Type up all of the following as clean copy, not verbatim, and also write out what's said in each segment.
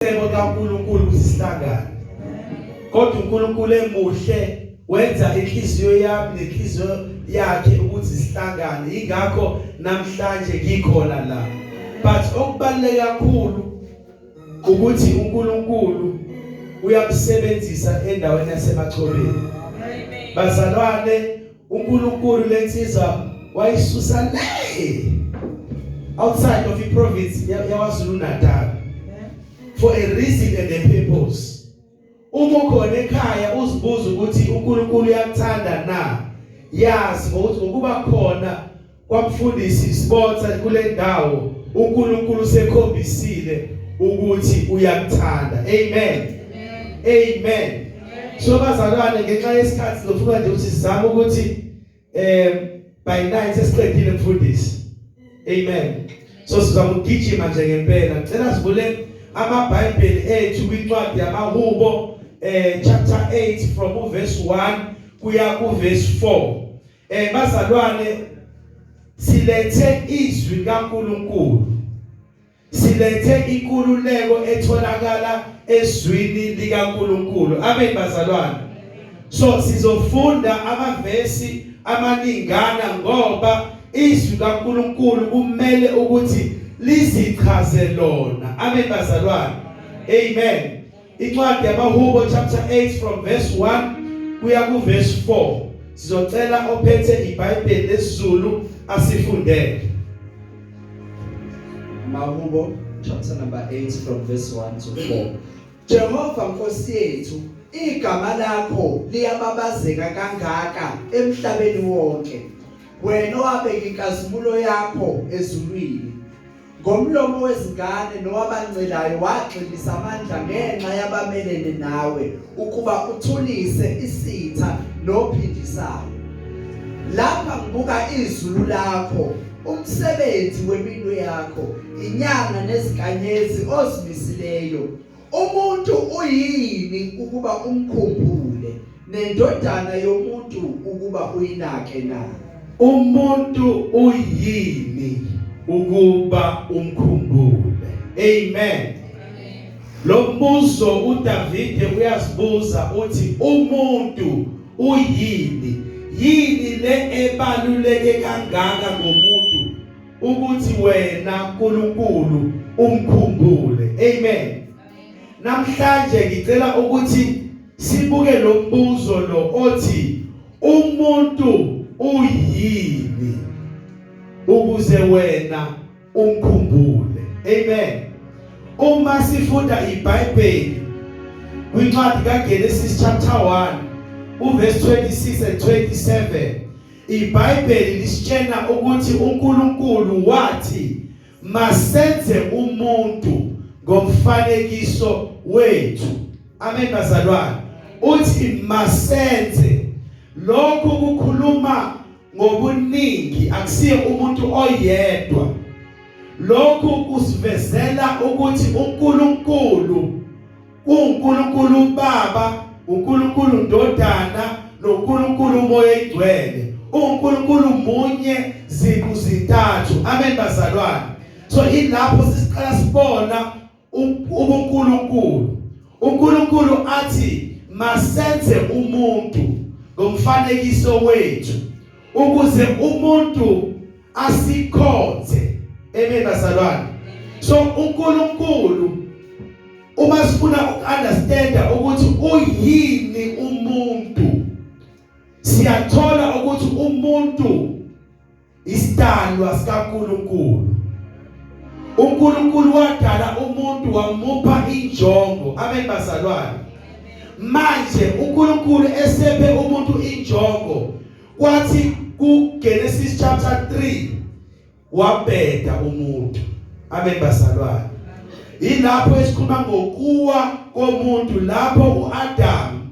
Icebo kaNkuluNkulu ukuthi sihlangane. Kodwa uNkulunkulu emuhle wenza inhliziyo yami nenhliziyo yakhe ukuthi sihlangane. Ingakho namhlanje ngikhona la. But okubaluleke kakhulu ukuthi uNkulunkulu uyamsebenzisa endaweni yaseMachobeni. Bazalwane, uNkulunkulu lensizwa wayisusa le outside of iprovince yaKwaZulu Natal for a reason and a purpose. Uma ukhona ekhaya uzibuza ukuthi uNkulunkulu uyakuthanda na, yazi ngokuthi ngokuba khona kwamfundisi Sibotha kule ndawo uNkulunkulu usekhombisile ukuthi uyakuthanda. Amen, amen. So bazalwane, ngenxa yesikhathi sizofuna nje ukuthi sizame ukuthi by 9 sesiqedile, mfundisi. Amen. So sizama ukugijima nje ngempela. Ngicela sivule amaBhayibheli ethu kwincwadi yamaHubo, chapter 8, from verse 1 kuya ku verse 4. Bazalwane, silethe izwi kaNkuluNkulu, silethe inkululeko etholakala ezwini likaNkuluNkulu. Amen, bazalwane. So sizofunda amavesi amaningana ngoba izwi kaNkuluNkulu kumele ukuthi lizichaze lona. Amen, bazalwane. Amen. Incwadi yamaHubo, chapter 8, from verse 1 kuya ku verse 4. Sizocela ophethe iBhayibheli lesiZulu asifundele. Mahubo chapter number 8, from verse 1 to 4. Jehova Nkosi yethu, igama lakho liyababazeka kangaka emhlabeni wonke. Wena owabeka inkazimulo yakho ezulwini. Ngomlomo wezingane nowabancelayo wagxilisa amandla ngenxa yabamelene nawe, ukuba uthulise isitha nophindisayo. Lapha ngibuka izulu lakho, umsebenzi weminwe yakho, inyanga nezinkanyezi ozimisileyo. Umuntu uyini ukuba umkhumbule, nendodana yomuntu ukuba uyinake na? Umuntu uyini ukuba umkhumbule? Amen. Lo mbuzo uDavide uyazibuza, uthi umuntu uyini? Yini le ebaluleke kangaka ngomuntu ukuthi wena nkulunkulu umkhumbule? Amen. Namhlanje ngicela ukuthi sibuke lo mbuzo lo othi umuntu uyini ukuze wena umkhumbule? Amen. Uma sifunda iBhayibheli kwincwadi kaGenesis chapter 1 uverse 26 and 27, iBhayibheli lisitshela ukuthi uNkulunkulu wathi, "Masenze umuntu ngomfanekiso wethu." Amen, bazalwane. Uthi masenze. Lokhu kukhuluma ngobuningi, akusiye umuntu oyedwa. Lokhu kusivezela ukuthi uNkulunkulu uNkulunkulu uBaba, uNkulunkulu uNdodana noNkulunkulu uMoya oyiNgcwele. UNkulunkulu munye, ziqu zintathu. Amen, bazalwane. So ilapho sisiqala sibona ubuNkulunkulu. UNkulunkulu athi masenze umuntu ngomfanekiso wethu ukuze umuntu asikhonze. Amen, bazalwane. So uNkulunkulu, uma sifuna ukunderstanda ukuthi uyini umuntu, siyathola ukuthi umuntu isidalwa sikaNkuluNkulu. uNkulunkulu wadala umuntu wamupha injongo. Amen, bazalwane. Manje uNkulunkulu esephe umuntu injongo, kwathi ku Genesis chapter 3 wabheda umuntu. Amen, bazalwane. Yilapho esikhuluma ngokuwa komuntu, lapho uAdam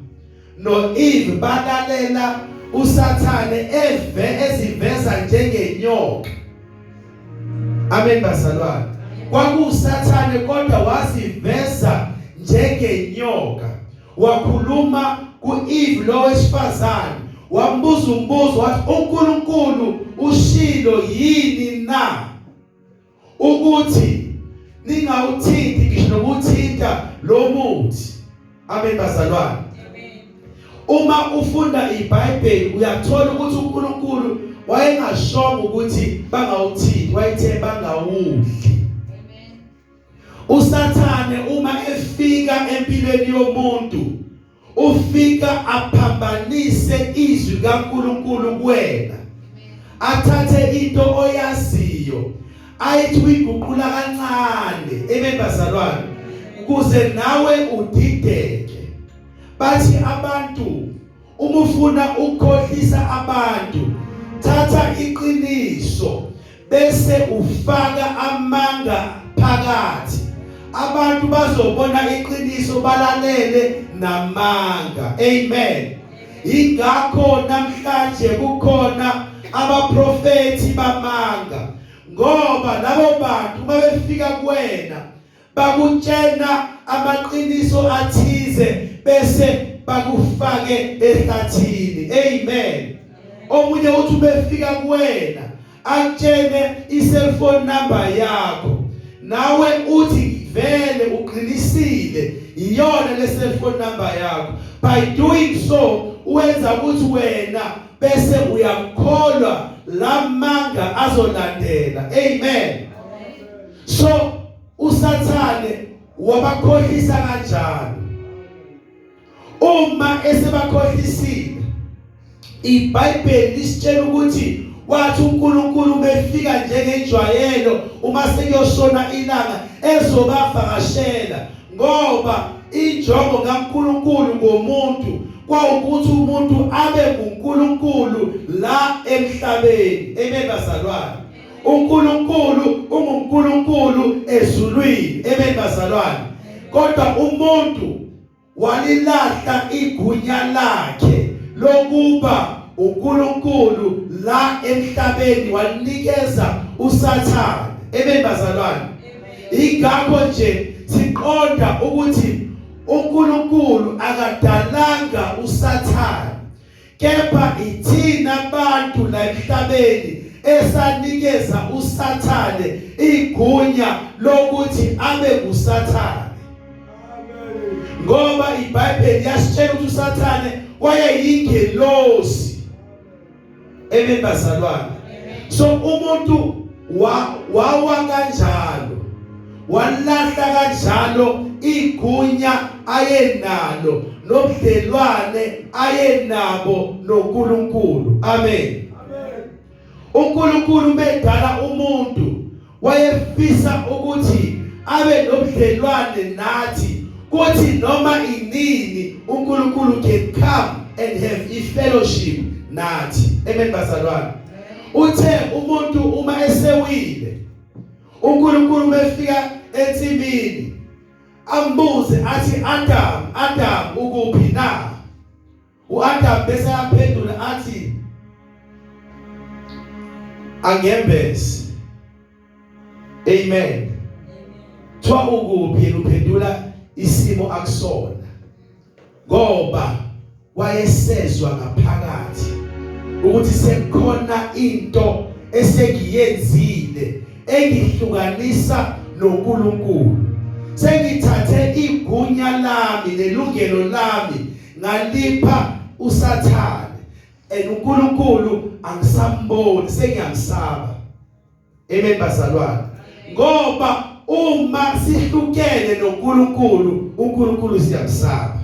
noEve balalela uSathane eve eziveza njengenyoka. Amen, bazalwane. Kwakusathane kodwa waziveza njengenyoka, wakhuluma kuEve lo wesifazane, wambuza umbuzo, wathi, "UNkulunkulu ushilo yini na ukuthi Ningawuthinti ngisho nokuthinta lo muthi. Amen bazalwane. Uma ufunda iBhayibheli uyathola ukuthi uNkulunkulu wayengashongo ukuthi bangawuthinti, wayethe bangawudli. USathane uma efika empilweni yomuntu ufika aphambanise izwi kaNkuluNkulu kuwena, athathe into oyaziyo ayithi uyiguqula kancane. Amen bazalwane, ukuze nawe udideke. Bathi abantu uma ufuna ukukhohlisa abantu, thatha iqiniso bese ufaka amanga phakathi, abantu bazobona iqiniso balalele namanga. Amen. Ingakho namhlanje kukhona abaprofeti bamanga, ngoba labo bantu babefika kuwena bakutshena amaqiniso athize bese bakufake ehlathini. Amen. Omunye uthi ubefika kuwena akutshene i-cellphone number yakho, nawe uthi vele uqinisile iyona le cellphone number yakho. By doing so uwenza ukuthi wena bese uyakholwa lamanga azolandela. Amen. So uSathane wabakhohlisa kanjalo. Uma esebakhohlisile, iBhayibheli lisitshela ukuthi wathi uNkulunkulu befika njengenjwayelo uma sekuyoshona ilanga ezobavakashela, ngoba injongo kaNkulunkulu ngomuntu kwawukuthi umuntu abe nguNkulunkulu la emhlabeni. Amen bazalwane. uNkulunkulu unguNkulunkulu ezulwini. Amen bazalwane. Kodwa umuntu walilahla igunya lakhe lokuba uNkulunkulu la emhlabeni, walinikeza uSathane. Amen bazalwane. Ingakho nje siqonda ukuthi uNkulunkulu akadalanga uSathane, kepha ithina abantu la emhlabeni esanikeza uSathane igunya lokuthi abe nguSathane. Ngoba iBhayibheli yasitshela ukuthi uSathane wayeyingelosi. Amen bazalwane. So umuntu wawa kanjalo, walahla kanjalo igunya ayenalo nobudlelwane ayenabo noNkulunkulu. Amen. uNkulunkulu medala umuntu wayefisa ukuthi abe nobudlelwane nathi, kuthi noma inini uNkulunkulu can come and have a fellowship nathi. Amen bazalwane. Uthe umuntu uma esewile, uNkulunkulu mefika ensimini ambuze athi, Adam, Adam, ukuphi na? uAdam bese aphendula athi, angembese. Amen. Thiwa ukuphi, yena uphendula isimo akusona, ngoba wayesezwa ngaphakathi ukuthi sekukhona into esengiyenzile engihlukanisa noNkulunkulu, sengithathe igunya lami nelungelo lami ngalipha uSathane, and uNkulunkulu angisamboni, sengiyamsaba. Amen bazalwane. Ngoba uma sihlukene noNkulunkulu, uNkulunkulu siyamsaba.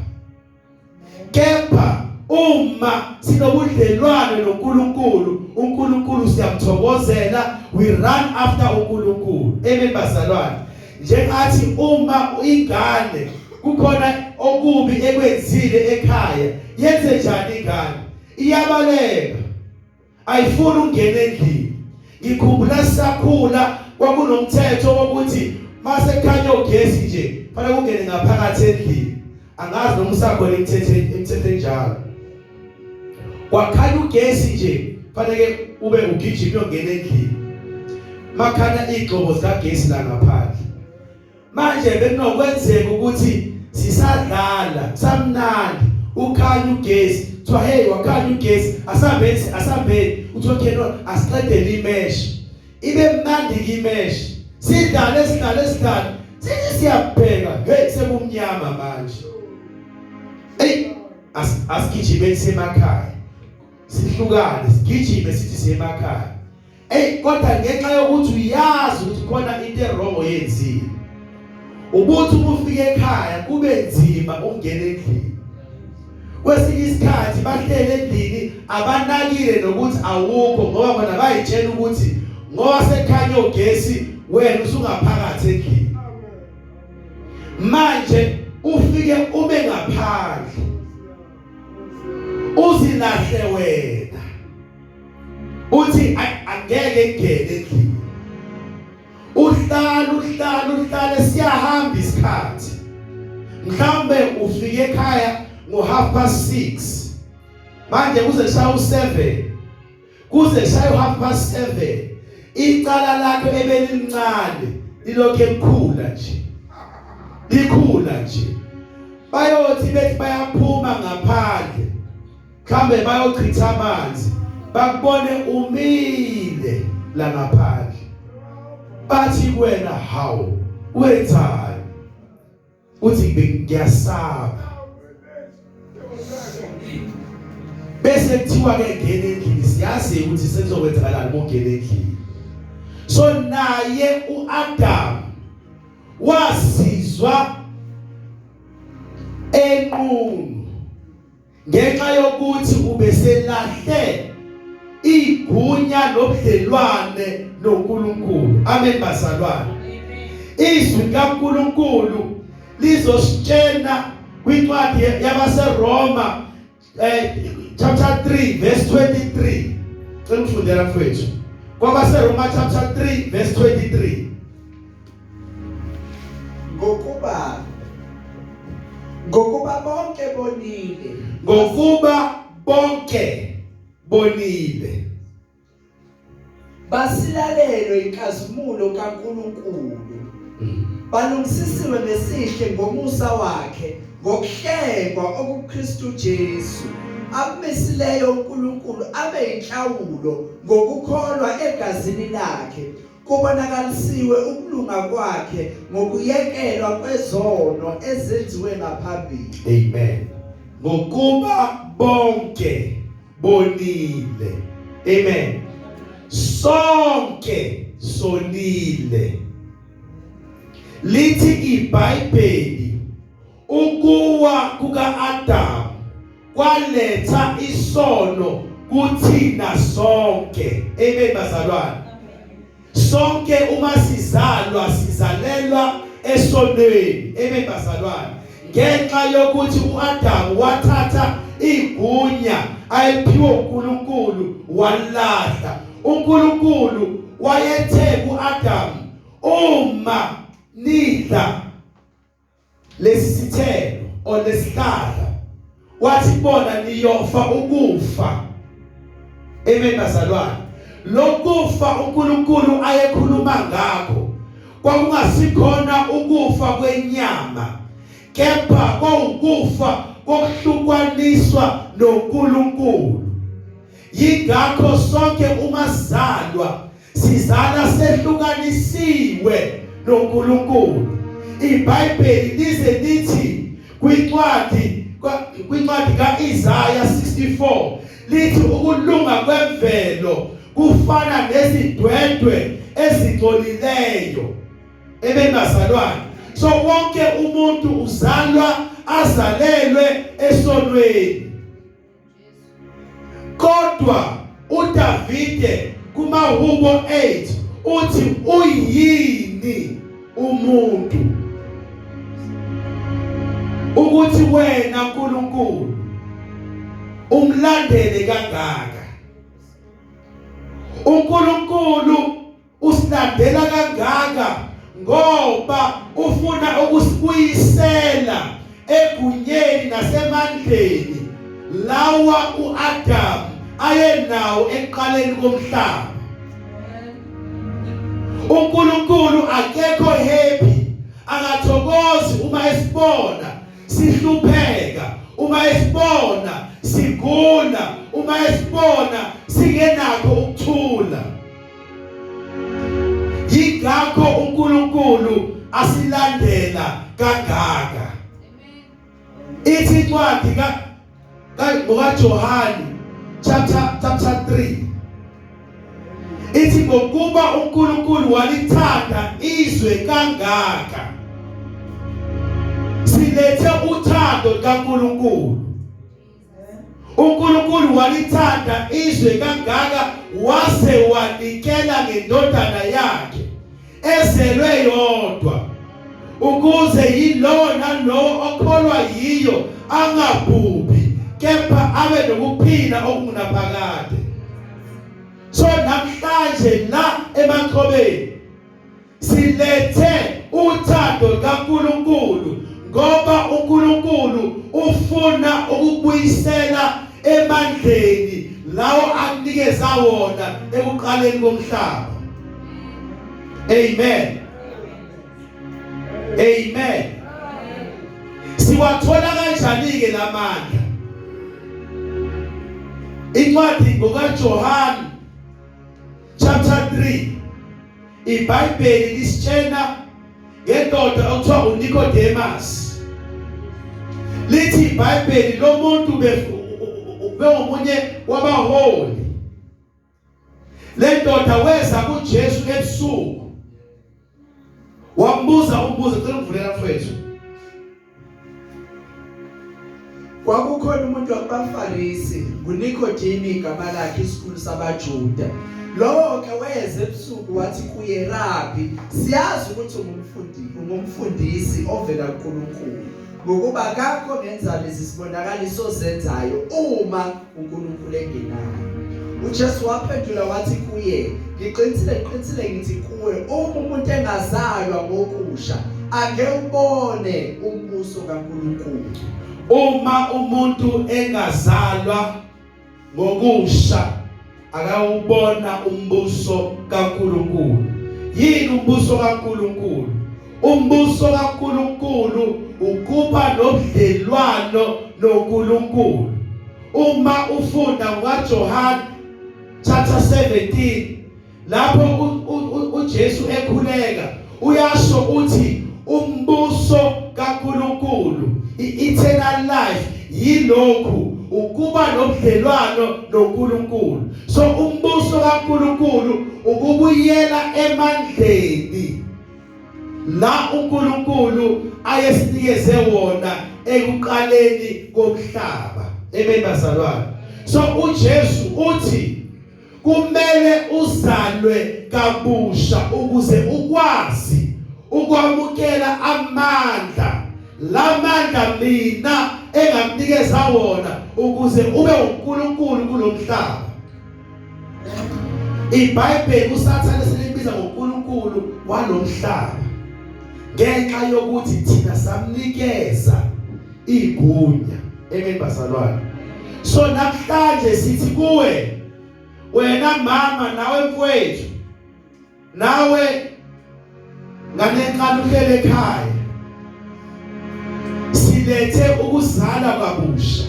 Kepha uma sinobudlelwane noNkulunkulu, uNkulunkulu siyamthokozela, we run after uNkulunkulu. Amen bazalwane. Njengathi uma ingane kukhona okubi ekwenzile ekhaya, yenze njani ingane? Iyabaleka, ayifuni ukungena endlini. Ngikhumbula sisakhula kwakunomthetho wokuthi mase kukhanya ugesi nje fanele kungene ngaphakathi endlini. Angazi noma usakhona imithetho enjalo. Kwakhanya ugesi nje fanele ube ugijima uyongena endlini, makhanya igxobo zikagesi la ngaphandle. Manje bekunokwenzeka ukuthi sisadlala samnandi, ukhanya ugesi, kuthiwa hey, wakhanya ugesi, asambeni asambeni, uthi okay no, asiqedele imesh, ibe mnandi imesh, sidlale sidlale sidlale. Sesiyabheka, hey, sekumnyama manje. Hey, asigijime semakhaya, sihlukane, sigijime sithi semakhaya. Hey, kodwa ngenxa yokuthi uyazi ukuthi khona into e-wrong oyenzile, ubuthi uma ufika ekhaya kube nzima ukungena endlini. Kwesinye isikhathi bahlele endlini, abanakile nokuthi awukho, ngoba bona bayitshela ukuthi ngoba sekhanya ugesi wena usungaphakathi endlini. Manje ufike ube ngaphandle, uzilahle wena, uthi angeke ngene endlini. Uhlala, uhlala, uhlale, siyahamba isikhathi. Mhlambe ufike ekhaya ngo 6:30, manje kuze kushaya u7, kuze kushaya u7:30, icala lakho ebelincane lilokhu elikhula nje, likhula nje. Bayothi bethi bayaphuma ngaphandle, mhlambe bayochitha amanzi, bakubone umile la ngaphandle, bathi kuwena, "Hawu, wenzani?" Uthi, "Ngiyasaba." Bese kuthiwa ke, "Ngene endlini." Siyazi ukuthi sezokwenzakalani uma ungena endlini. So naye uAdam wasizwa enqunu ngenxa yokuthi ubeselahle igunya lobudlelwane noNkulunkulu. Amen, bazalwane. Izwi kaNkulunkulu lizositshena kwincwadi yabaseRoma, chapter 3 verse 23. Cela ukufundela, mfowethu, kwabaseRoma chapter 3 verse 23. Ngokuba bonke bonile, Ngokuba bonke bonile, basilalelwe inkazimulo kaNkuluNkulu, balungisisiwe ngesihle ngomusa wakhe ngokuhlengwa okuKristu Jesu, amisileyo uNkulunkulu abe inhlawulo ngokukholwa egazini lakhe, kubonakalisiwe ukulunga kwakhe ngokuyekelwa kwezono ezenziwe ngaphambili. Amen. Ngokuba bonke bonile. Amen. Sonke sonile. Lithi iBhayibheli ukuwa kukaAdam kwaletha isono kuthina sonke. Amen, bazalwane. Sonke uma sizalwa, sizalelwa esonweni. Amen, bazalwane. Ngenxa yokuthi uAdam wathatha igunya ayiphiwe uNkulunkulu walahla. uNkulunkulu wayethe kuAdam, "Uma nidla lesi sithelo or lesihlahla," wathi bona, "niyofa ukufa." Amen, bazalwane. Lokufa uNkulunkulu ayekhuluma ngakho kwakungasikhona ukufa kwenyama, kepha kwawukufa kokuhlukaniswa noNkulunkulu. Yingakho sonke uma sizalwa, sizala sehlukanisiwe noNkulunkulu. IBhayibheli lize lithi kwincwadi kaIsaya 64, lithi ukulunga kwemvelo kufana nezidwedwe ezingcolileyo. Ebengazalwane, so wonke umuntu uzalwa azalelwe esonweni. Kodwa uDavide kumahubo 8 uthi, "Uyini umuntu ukuthi wena nkulunkulu umlandele kangaka?" uNkulunkulu usilandela kangaka ngoba ufuna ukusibuyisela egunyeni nasemandleni lawa uAdam ayenawo ekuqaleni komhlaba. uNkulunkulu akekho happy, akathokozi uma esibona sihlupheka, uma esibona sigula, uma esibona singenakho ukuthula. Yingakho uNkulunkulu Asilandela kangaka. Ithi incwadi ka kaJohane chapter 3, ithi ngokuba uNkulunkulu walithanda izwe kangaka. Silethe uthando kaNkulunkulu. uNkulunkulu walithanda izwe kangaka, wase wanikela ngendodana yakhe ezelwe yodwa, ukuze yilowo nalowo okholwa yiyo angabhubhi, kepha abe nokuphila okungunaphakade. So namhlanje la emaxhobeni silethe uthando kaNkuluNkulu, ngoba uNkulunkulu ufuna ukubuyisela emandleni lawo akunikeza wona ekuqaleni komhlaba. Amen, amen. Siwathola kanjani ke lamandla? Incwadi ngokaJohn chapter 3, iBhayibheli lisitshena ngendoda okuthiwa uNicodemus. Lithi iBhayibheli lo muntu bengomunye wabaholi. Le ndoda weza kuJesu ebusuku, wambuza umbuzo. Cela ukuvulela, mfowethu. Kwakukhona umuntu wakubaFarisi, nguNikodemi igama lakhe, isikhulu sabaJuda. Lowo ke weza ebusuku wathi kuye, "Rabi, siyazi ukuthi ungumfundisi ovela kuNkulunkulu, ngokuba akakho ongenza lezi zibonakaliso ozenzayo uma uNkulunkulu engenayo." UJesu waphendula wathi kuye, "Ngiqinisile, ngiqinisile ngithi kuwe, uma umuntu engazalwa ngokusha, ake ubone umbuso kaNkulunkulu." Uma umuntu engazalwa ngokusha, akawubona umbuso kaNkuluNkulu. Yini umbuso kaNkuluNkulu? Umbuso kaNkuluNkulu ukuba nobudlelwano noNkulunkulu. Uma ufunda ngoJohn chapter 17, lapho uJesu ekhuleka, uyasho uthi umbuso kaNkuluNkulu, i-eternal life, yilokhu ukuba nobudlelwano noNkulunkulu. So umbuso kaNkuluNkulu ukubuyela emandleni la uNkulunkulu ayesinikeze wona ekuqaleni komhlaba. Amen, bazalwane. So uJesu uthi kumele uzalwe kabusha ukuze ukwazi ukwamukela amandla, lamandla mina engakunikeza wona, ukuze ube uNkulunkulu kulomhlaba. IBhayibheli uSathane selibiza ngoNkulunkulu walomhlaba ngenxa yokuthi thina samnikeza igunya. Amen, bazalwane. So namhlanje sithi kuwe, wena mama, nawe mfowethu, nawe nganenkani uhlele ekhaya, silethe ukuzala kabusha,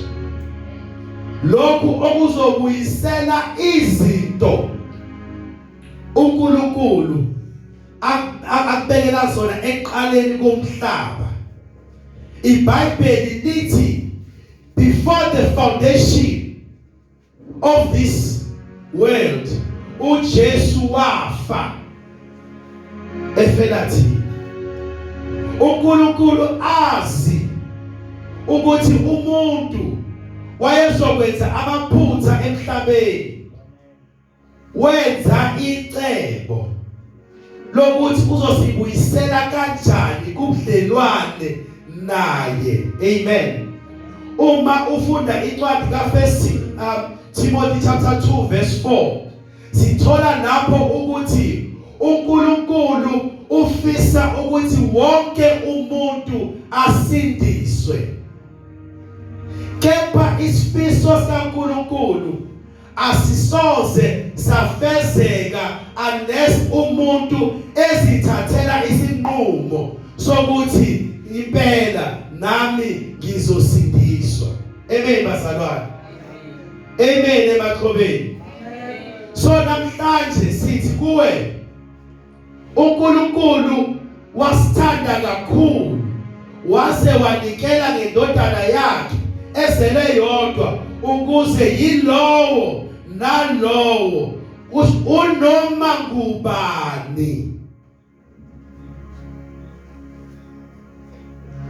lokhu okuzobuyisela izinto uNkulunkulu akubekela zona ekuqaleni komhlaba. IBhayibheli lithi before the foundation of this world, uJesu wafa efela thina. uNkulunkulu azi ukuthi umuntu wayezokwenza amaphutha emhlabeni, wenza icebo lokuthi uzosibuyisela kanjani kubudlelwane naye. Amen. Uma ufunda incwadi kaFirst Timothy chapter 2 verse 4, sithola lapho ukuthi uNkulunkulu ufisa ukuthi wonke umuntu asindiswe, kepha isifiso sikaNkulunkulu asisoze safezeka unless umuntu ezithathela isinqumo sokuthi impela nami ngizosindiswa. Amen, bazalwane. Amen, emaxhobeni. So namhlanje sithi kuwe, uNkulunkulu Wasithanda kakhulu wase wanikela ngendodana yakhe ezele yodwa ukuze yilowo nalowo unoma ngubani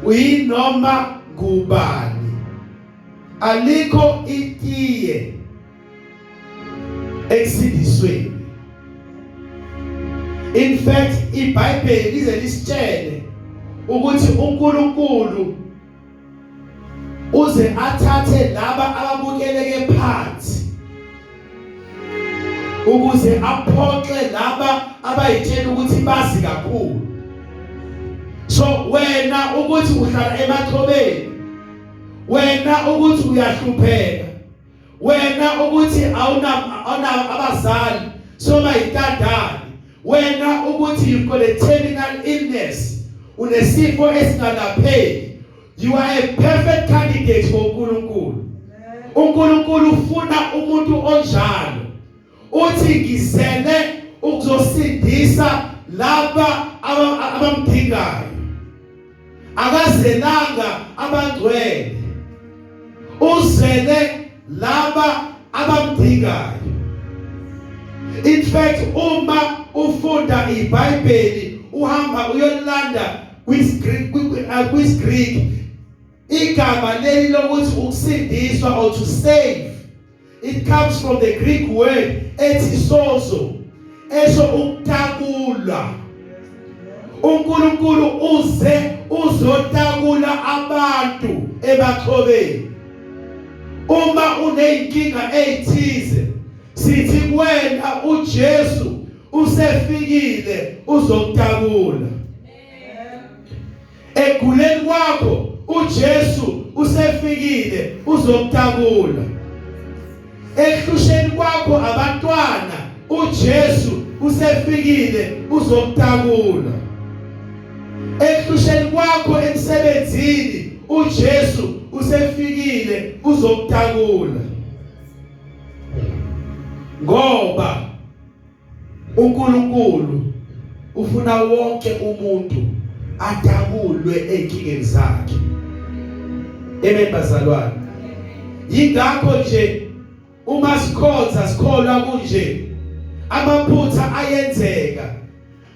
uyinoma ngubani alikho itiye ekusindisweni. In fact, iBhayibheli lize lisitshele ukuthi uNkulunkulu uze athathe laba ababukeleke phansi ukuze aphoxe laba abayitshela ukuthi bazi kakhulu. So wena ukuthi uhlala emaxhobeni, wena ukuthi uyahlupheka, wena ukuthi awuna awuna abazali, soba yintandane, wena ukuthi you've got a terminal illness, unesifo esingalapheki, you are a perfect candidate for uNkulunkulu. uNkulunkulu ufuna umuntu onjalo. Uthi ngizele ukuzosindisa laba abamdingayo. Akazelanga abangcwele, uzele laba abamdingayo. In fact, uma ufunda iBhayibheli uhamba uyolanda kwiGreek igama leli lokuthi ukusindiswa or to save, it comes from the Greek word ethi sozo, esho ukutakula. uNkulunkulu uze uzotakula abantu ebaxhobeni. Uma uneyinkinga ezithize, sithi kuwena uJesu usefikile uzokutakula. Eguleni kwakho uJesu usefikile uzokutakula. Ehlusheni kwakho abantwana uJesu usefikile uzokutakula. Ehlusheni kwakho emsebenzini uJesu usefikile uzokutakula. Ngoba uNkulunkulu ufuna wonke umuntu atakulwe ezinkingeni zakhe. Amen bazalwane. Yingakho nje uma sikhonza sikholwa kunje, amaphutha ayenzeka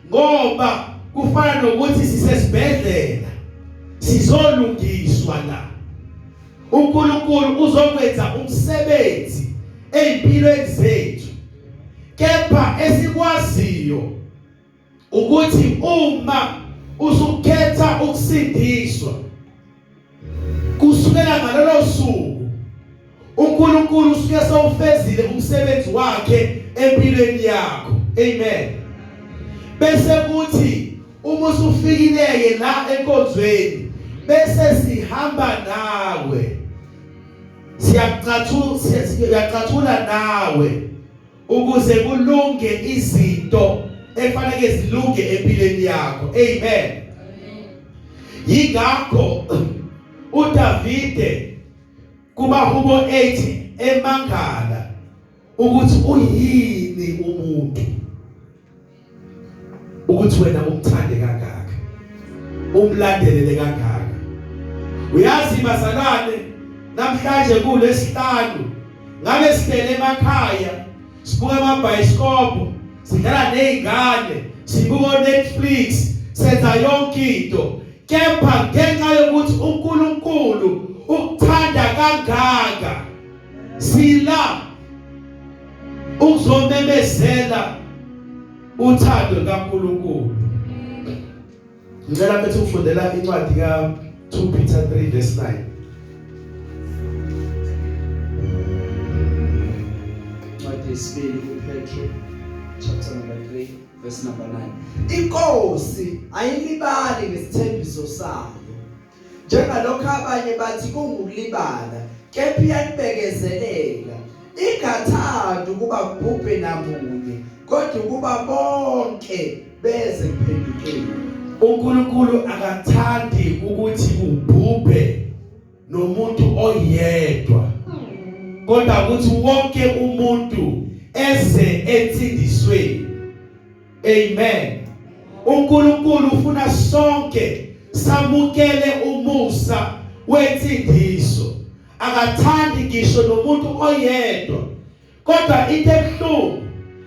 ngoba kufana nokuthi sisesibhedlela, sizolungiswa la. uNkulunkulu uzokwenza umsebenzi ezimpilweni zethu, kepha esikwaziyo ukuthi uma usukhetha ukusindiswa, kusukela ngalolo suku uNkulunkulu usuke sewufezile umsebenzi wakhe empilweni yakho. Amen. Bese kuthi uma usufikileke la enkonzweni, bese sihamba nawe, siyacathula, siyacathula nawe ukuze kulunge izinto efanele zilunge empilweni yakho. Amen. Yingakho uDavide kumahubo 8 emangala ukuthi uyini umuntu ukuthi wena umthande kangaka, umlandelele kangaka. Uyazi bazalwane, namhlanje kulesihlanu ngabe sihlele emakhaya sibuka amabhayisikobho, sidlala nezingane, sibuka Netflix, senza yonke into, kepha ngenxa yokuthi uNkulunkulu ukuthanda kangaka, sila uzomemezela uthando kaNkulunkulu. Ngicela bethi ufundela incwadi ka 2 Peter 3 verse 9. Incwadi yesibili kuPetru chapter number 3 verse number 9. Inkosi ayilibali ngesithembiso sayo, njengalokho abanye bathi kungukulibala, kepha iyanibekezelela, ingathandi ukuba kubhubhe namunye, kodwa ukuba bonke beze kuphendukeni. uNkulunkulu akathandi ukuthi kubhubhe nomuntu oyedwa, kodwa ukuthi wonke umuntu eze ensindisweni. Amen. uNkulunkulu ufuna sonke samukele umusa wensindiso. Akathandi ngisho nomuntu oyedwa. Kodwa into ebuhlungu,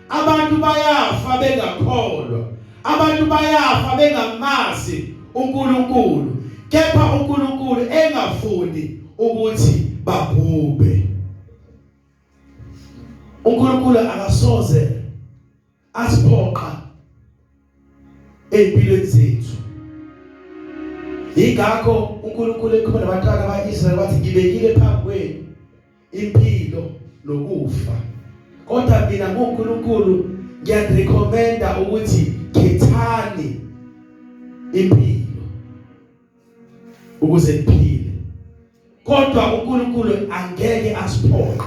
abantu bayafa bengakholwa, abantu bayafa bengamazi uNkulunkulu, kepha uNkulunkulu engafuni ukuthi babhubhe. uNkulunkulu akasoze asiphoqa empilweni zethu. Ingakho uNkulunkulu ekhuluma nabantwana baIsrael wathi, ngibekile phambi kwenu impilo nokufa, kodwa mina nguNkulunkulu ngiyarecommenda ukuthi khethani impilo ukuze niphile. Kodwa uNkulunkulu angeke asiphoqe.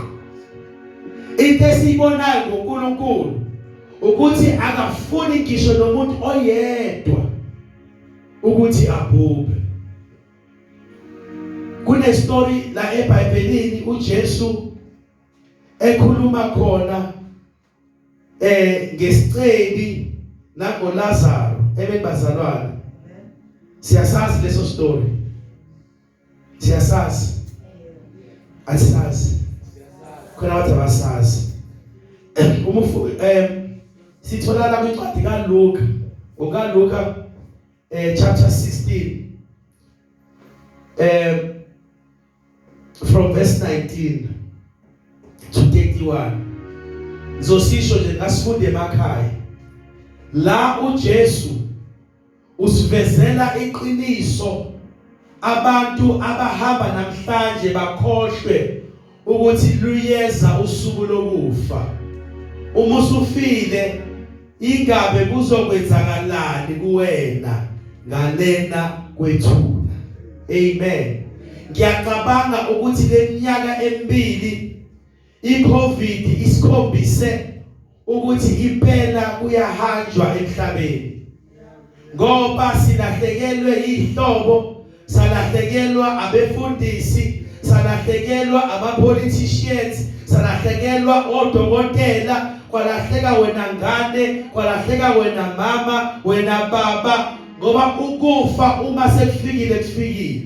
Into esiyibonayo ngoNkulunkulu ukuthi akafuni ngisho nomuntu oyedwa ukuthi abhubhe. Kune story la eBhayibhelini uJesu ekhuluma khona ngesicebi nangoLazaro. Ebebazalwane, siyasazi leso story, siyasazi, asisazi khona bathi abasazi. Umufu sitholana kwincwadi kaLuka, ngokaLuka chapter 16 from verse 19 to 31. Ngizosisho nje, ngasifunde emakhaya. La uJesu usivezela iqiniso, abantu abahamba namhlanje bakhohlwe ukuthi luyeza usuku lokufa. Uma usufile, ingabe kuzokwenzakalani kuwena ngalena kwethuna? Amen. Ngiyacabanga ukuthi leminyaka emibili iCovid isikhombise ukuthi impela kuyahanjwa emhlabeni, ngoba silahlekelwe ihlobo, salahlekelwa abefundisi, salahlekelwa ama-politicians, salahlekelwa odokotela, kwalahleka wena ngane, kwalahleka wena mama, wena baba, ngoba ukufa uma sekufikile kufikile.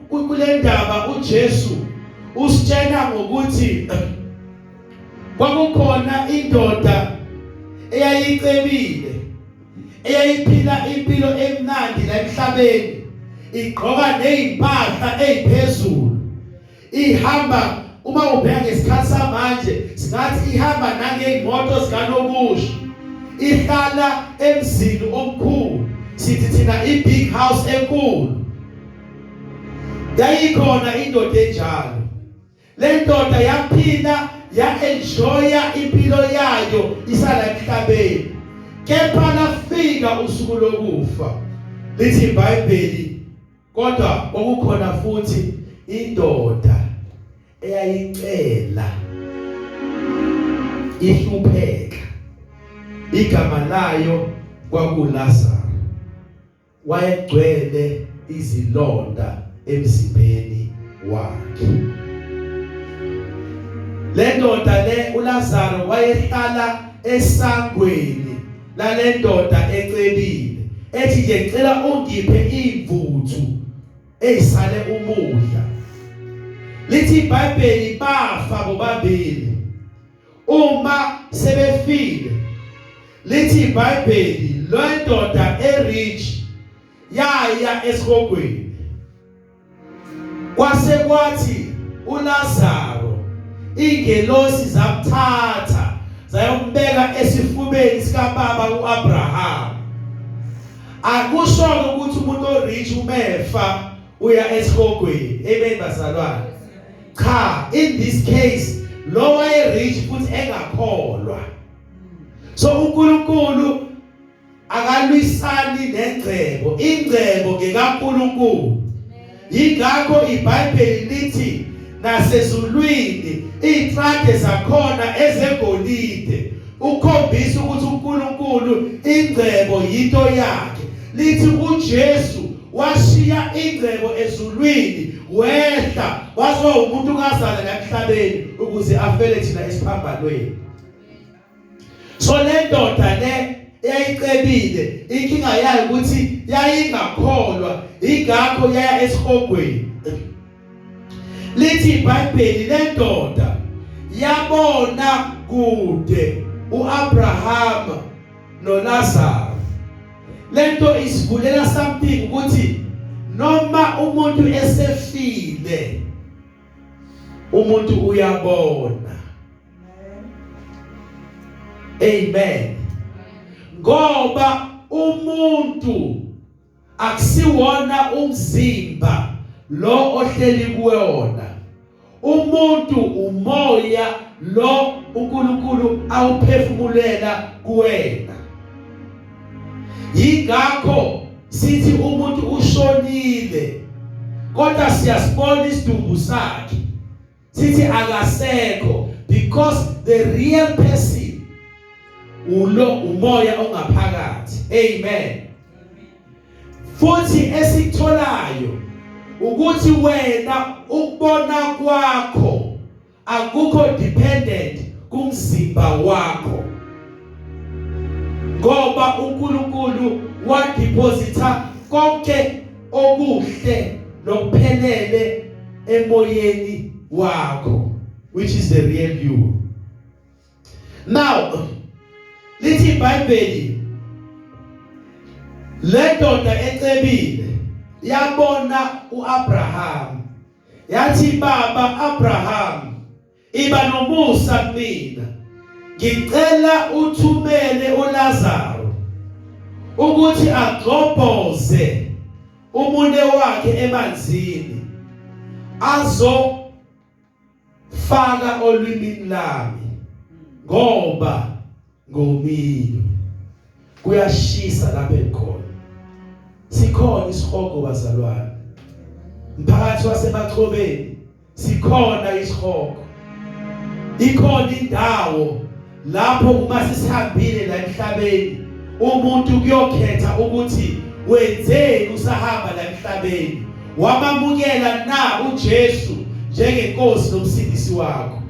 Kule ndaba uJesu usitshela ngokuthi kwakukhona indoda eyayicebile, eyayiphila impilo emnandi la emhlabeni, igqoka nezimpahla eziphezulu, ihamba, uma ubheka ngesikhathi samanje singathi ihamba nangezimoto zikanokusho, ihlala emzini omkhulu, sithi thina i-big house enkulu. Yayikhona indoda enjalo. Le ndoda yaphila, ya-enjoya impilo yayo isala emhlabeni, kepha lafika usuku lokufa, lithi iBhayibheli. Kodwa kwakukhona futhi indoda eyayicela, ihlupheka, igama layo kwakuLazaro, wayegcwele izilonda emzimbeni wakhe. Le ndoda le uLazaro wayehlala esangweni lale ndoda ecebile, ethi nje, "Cela ungiphe imvuthu eyisale umudla." Lithi iBhayibheli bafa bobabili. Uma sebefile, lithi iBhayibheli, lo ndoda erich yaya esihogweni, kwase kwathi uLazaro ingelosi zamthatha zayombeka esifubeni sikababa uAbraham. Akusho ukuthi umuntu orich umefa uya esihogweni. Amen bazalwane. Cha, in this case lo waye rich futhi engakholwa. So uNkulunkulu akalwisani nengcebo, ingcebo ngekaNkulunkulu. Yingakho iBhayibheli lithi nasezulwini izitrade zakhona ezegolide, ukhombisa ukuthi uNkulunkulu ingcebo yinto yakhe. Lithi uJesu washiya ingcebo ezulwini, wehla wazoba umuntu kazana emhlabeni ukuze afele thina esiphambanweni. So le ndoda le eyayicebile, inkinga yayo ukuthi yayingakholwa, ingakho yaya esihogweni. Lithi iBhayibheli, le ndoda yabona kude uAbraham noLazaro. Lento isivulela something ukuthi noma umuntu esefile, umuntu uyabona. Amen. Ngoba umuntu akusiwona umzimba lo ohleli kuwona. Umuntu umoya lo uNkulunkulu awuphefumulela kuwena. Yingakho sithi umuntu ushonile, kodwa siyasibona isidumbu sakhe, sithi akasekho, because the real person ulo umoya ongaphakathi. Amen. Futhi esikutholayo ukuthi wena ukubona kwakho akukho dependent kumzimba wakho, ngoba uNkulunkulu wadeposita konke okuhle nokuphelele emoyeni wakho, which is the real you. Now lithi iBhayibheli, le ndoda ecebile yabona uAbraham, yathi, "Baba Abraham, iba nomusa kumina, ngicela uthumele uLazaro ukuthi agxobhoze umunwe wakhe emanzini azo faka olwimini lami, ngoba ngomile, kuyashisa lapha engikhona." Sikhona isihogo, bazalwane, mphakathi waseMachobeni, sikhona isihogo. Ikhona indawo lapho uma sisihambile la emhlabeni, umuntu kuyokhetha ukuthi wenzeni usahamba la emhlabeni, wamamukela na uJesu njengenkosi nomsindisi wakho.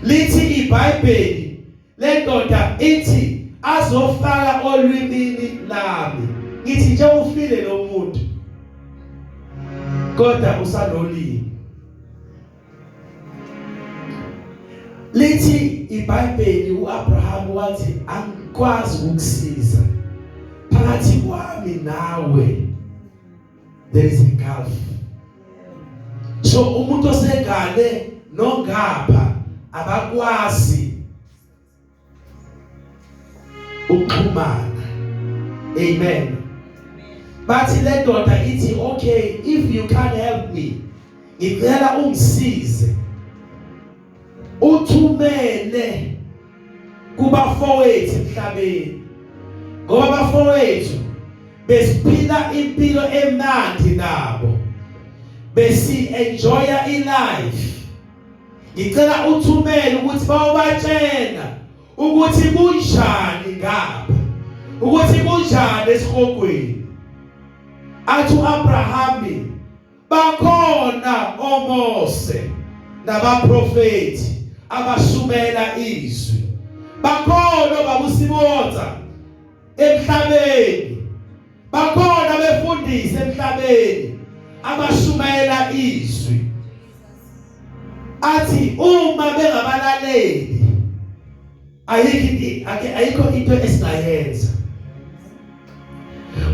Lithi iBhayibheli, le ndoda ithi azofaka olwimini lami. Ngithi nje ufile lo muntu, kodwa usanolimi. Lithi iBhayibheli, uAbraham wathi, "Angikwazi ukukusiza, phakathi kwami nawe there is a gulf." So umuntu osengale nongapha abakwazi ukuxhumana. Amen. Bathi le ndoda ithi, "Okay, if you can't help me, ngicela ungisize, uthumele kubafowethu emhlabeni, ngoba abafowethu besiphila impilo emnandi nabo, besi enjoya ilife. Ngicela uthumele ukuthi bawubatshena ukuthi kunjani ngapha, ukuthi kunjani esihogweni." Athi uAbraham, "Bakhona oMose nabaprofeti abashumela izwi, bakhona babusibotha emhlabeni, bakhona befundisi emhlabeni abashumayela izwi." Athi uma bengabalaleli, ayikho ayikho into esingayenza,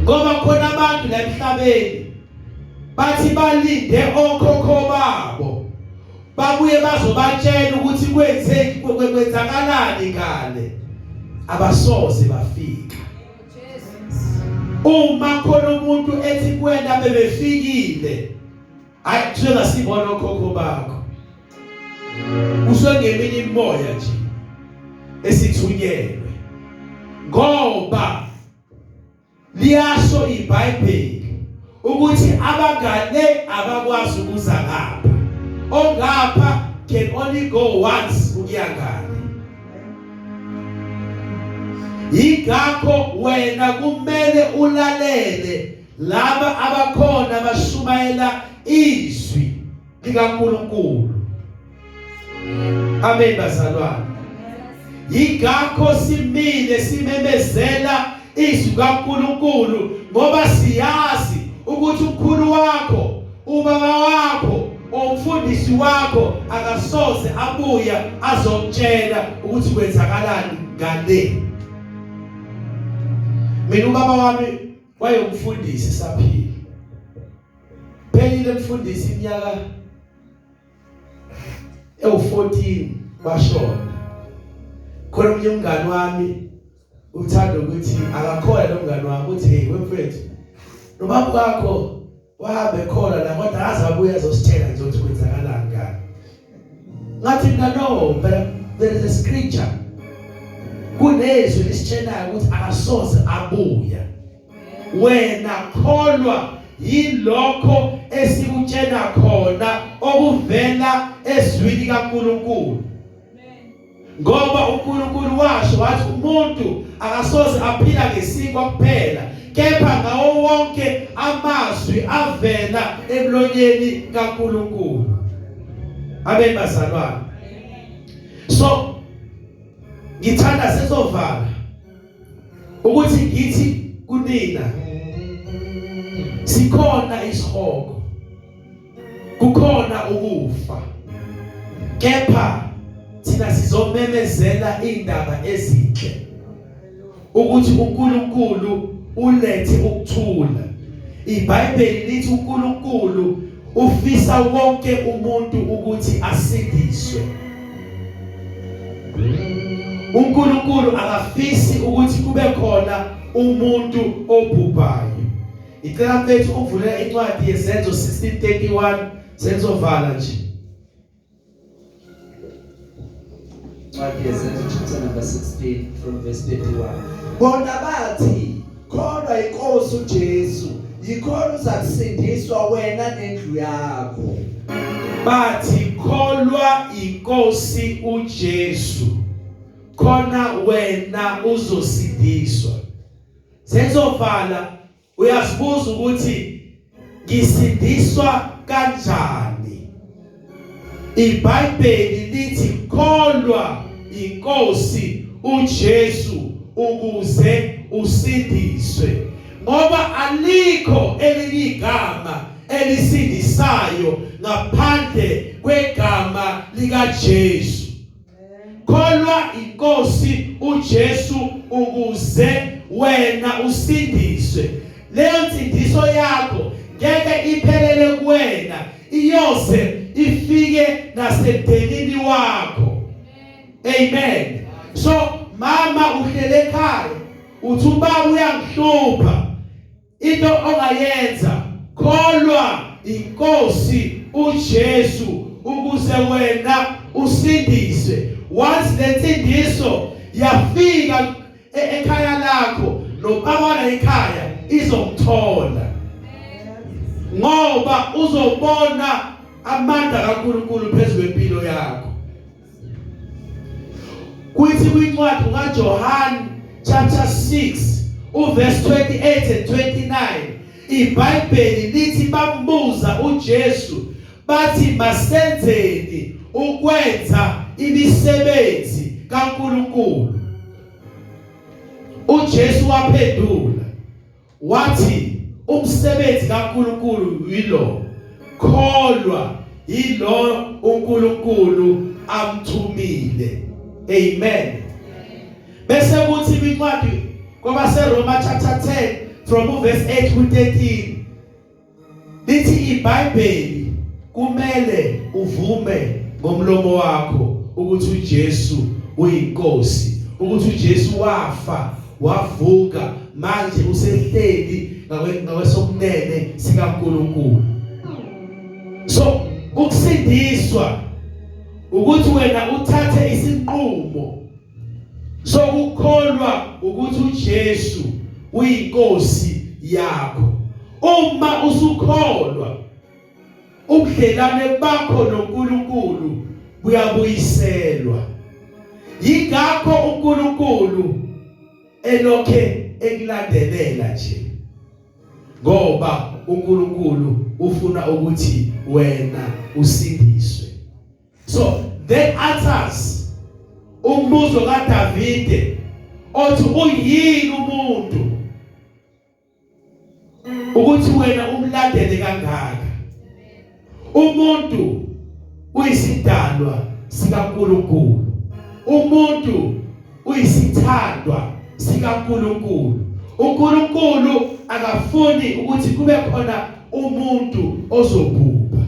ngoba khona abantu la emhlabeni bathi balinde okhokho babo babuye bazobatshela ukuthi kwenze kwenzakalani ngale, abasoze bafika. Uma khona umuntu ethi kuwena bebefikile, hayi, kusuke sibona okhokho bakho, usuke ngeminye imoya nje esithunyelwe, ngoba liyasho iBhayibheli ukuthi abangane abakwazi ukuza ngapha, ongapha can only go once ukuya ngale. Yingakho wena kumele ulalele laba abakhona bashumayela izwi likaNkuluNkulu. Amen, bazalwane. Yingakho simile simemezela izwi kaNkuluNkulu, ngoba siyazi ukuthi umkhulu wakho, ubaba wakho, umfundisi wakho akasoze abuya azokutshela ukuthi kwenzakalani ngale. Mina ubaba wami wayengumfundisi saphila. Phelile mfundisi iminyaka ewu14 washona. Khona omunye umngani wami uthanda ukuthi akakhona lo mngani wami, uthi, "Hey wemfethu, nobaba wakho wahambe khona la, kodwa aze abuye azositshela nje ukuthi kwenzakalani ngani." Ngathi mina, "No, but there is a scripture, kunezwi lisitshelayo ukuthi akasoze abuya. Wena kholwa yilokho esikutshela khona okuvela ezwini kaNkuluNkulu, ngoba uNkulunkulu washo wathi umuntu akasoze aphila ngesinkwa kuphela, kepha ngawo wonke amazwi avela emlonyeni kaNkulunkulu." Amen, bazalwane. So ngithanda sezovala ukuthi ngithi kunina, sikhona isihogo, kukhona ukufa, kepha thina sizomemezela indaba ezinhle ukuthi uNkulunkulu ulethe ukuthula. IBhayibheli lithi uNkulunkulu ufisa wonke umuntu ukuthi asindiswe. uNkulunkulu akafisi ukuthi kube khona umuntu obhubhayo. Icela mfethu uvule incwadi yeZenzo 16:31, senzovala nje. Incwadi yeZenzo chapter number 16 from verse 31. Bona bathi, "Kholwa inkosi uJesu, yikhona uzakusindiswa wena nendlu yakho." Bathi, "Kholwa inkosi uJesu, khona wena uzosindiswa." Senzovala, uyazibuza ukuthi ngisindiswa kanjani? IBhayibheli lithi kholwa inkosi uJesu ukuze usindiswe, ngoba alikho elinye igama elisindisayo ngaphandle kwegama likaJesu. Kholwa inkosi uJesu ukuze wena usindiswe. Leyo nsindiso yakho ngeke iphelele kuwena, iyoze ifike nasemndenini wakho. Amen. So mama uhlele ekhaya uthi ubaba uyangihlupha, into ongayenza, kholwa inkosi uJesu ukuze wena usindiswe. Once lensindiso yafika ekhaya lakho, nobaba ekhaya izomthola, ngoba uzobona amandla kaNkuluNkulu phezulu kwempilo yakho. Kuthi kwincwadi kaJohn chapter 6 uverse 28 and 29, iBhayibheli lithi bambuza uJesu bathi, "Masenzeni ukwenza imisebenzi kaNkuluNkulu?" uJesu waphendula wathi, "Umsebenzi kaNkuluNkulu yilo: kholwa yilo uNkulunkulu amthumile." Amen. Bese kuthi kwincwadi kwabaseRoma chapter 10 from verse 8 to 13, lithi iBhayibheli kumele uvume ngomlomo wakho ukuthi uJesu uyinkosi, ukuthi uJesu wafa wavuka, manje usehleli ngakwesokunene sikaNkuluNkulu. So ukusindiswa ukuthi wena uthathe isinqumo sokukholwa ukuthi uJesu uyinkosi yakho. Uma usukholwa, ubudlelane bakho noNkulunkulu buyabuyiselwa. Yingakho uNkulunkulu elokhe ekulandelela nje, ngoba uNkulunkulu ufuna ukuthi wena usindiswe. So that answers Umbuzo kaDavide othi uyini umuntu ukuthi wena umlandele kangaka. Umuntu uyisidalwa sikaNkuluNkulu. Umuntu uyisithandwa sikaNkuluNkulu. uNkulunkulu akafuni ukuthi kube khona umuntu ozobhubha.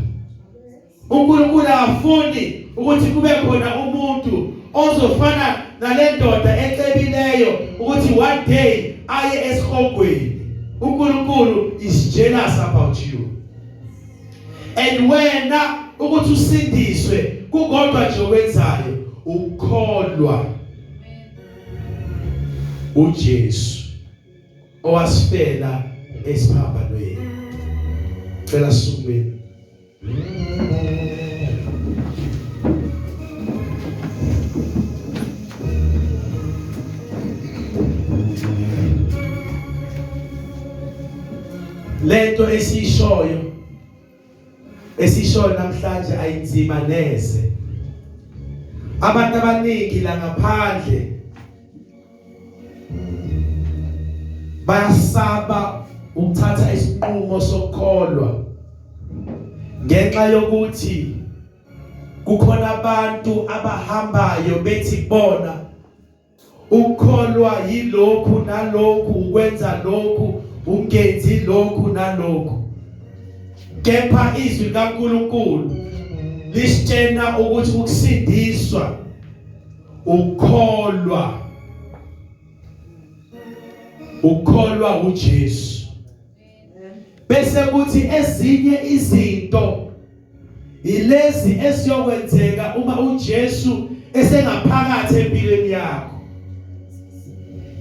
uNkulunkulu akafuni ukuthi kube khona umuntu ozofana nalendoda ecebileyo ukuthi one day aye esihogweni. uNkulunkulu is jealous about you. And wena ukuthi usindiswe kukodwa nje okwenzayo, ukukholwa uJesu owasifela esiphambanweni. Cela sisukumeni. Lento esishoyo namhlanje ayinzima neze. Abantu abaningi la ngaphandle bayasaba ukuthatha isinqumo sokukholwa ngenxa yokuthi kukhona abantu abahambayo bethi bona ukukholwa yilokhu nalokhu, ukwenza lokhu, ungenzi lokhu nalokhu. Kepha izwi likaNkuluNkulu lisitshena ukuthi ukusindiswa ukukholwa, ukukholwa uJesu, bese kuthi ezinye izinto ilezi esiyokwenzeka uma uJesu esengaphakathi empilweni yakho.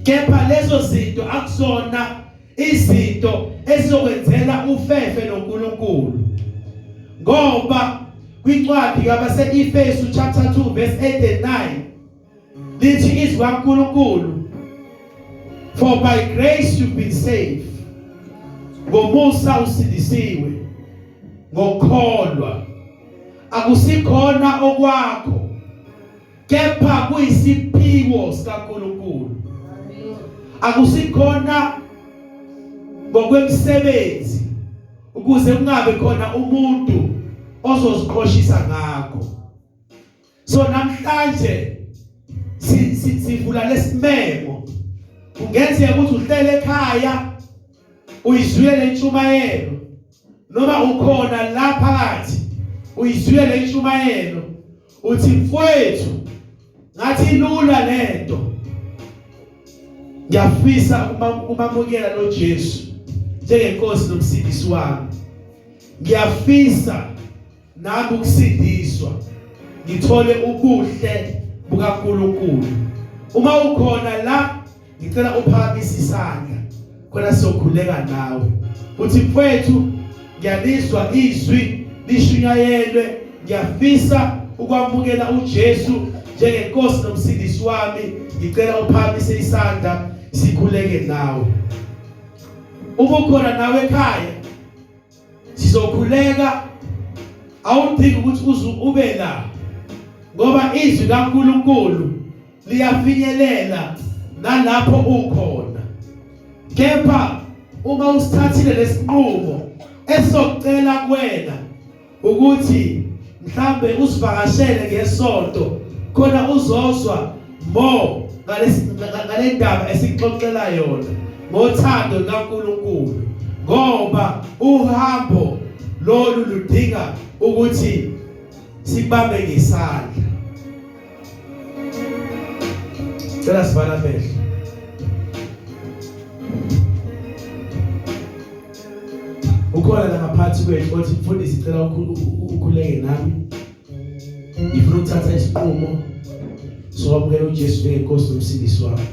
Kepha lezo zinto akusona izinto esizokwenzela ufefe noNkulunkulu, ngoba kwincwadi yabase-Efesu chapter 2 verse 8 and 9 lithi izwi kaNkulunkulu, for by grace you've been saved, ngomusa usindisiwe ngokukholwa, akusikhona okwakho kepha kuyisiphiwo sikaNkulunkulu, akusikhona ngokwemisebenzi ukuze kungabe khona umuntu ozoziqhoshisa ngakho. So namhlanje sivula lesimemo. Kungenzeka ukuthi uhlele ekhaya uyizwile lentshumayelo, noma ukhona la phakathi uyizwile lentshumayelo, uthi mfowethu ngathi lula lento, ngiyafisa ukumamukela lo Jesu njengenkosi nomsindisi wami, ngiyafisa nami ukusindiswa, ngithole ubuhle bukaNkuluNkulu. Uma ukhona la, ngicela uphakamise isandla khona sizokhuleka nawe. Uthi mfowethu ngiyalizwa izwi lishunyayelwe, ngiyafisa ukwamukela uJesu njengenkosi nomsindisi wami, ngicela uphakamise isandla sikhuleke nawe. Uma ukhona nawe ekhaya sizokhuleka, awudingi ukuthi uze ube la, ngoba izwi kaNkuluNkulu liyafinyelela nalapho ukhona. Kepha uma usithathile lesinqumo, esocela kuwena ukuthi mhlambe usivakashele ngesonto khona uzozwa more ngale ndaba esixoxela yona ngothando lukaNkuluNkulu, ngoba uhambo lolu ludinga ukuthi sibambe ngesandla. Cela sivala amehlo. Ukhona la ngaphansi kwethu othi mfundisi cela ukhuleke nami, ngifuna ukuthatha isinqumo sokwamukela uJesu njengenkosi nomsindisi wami.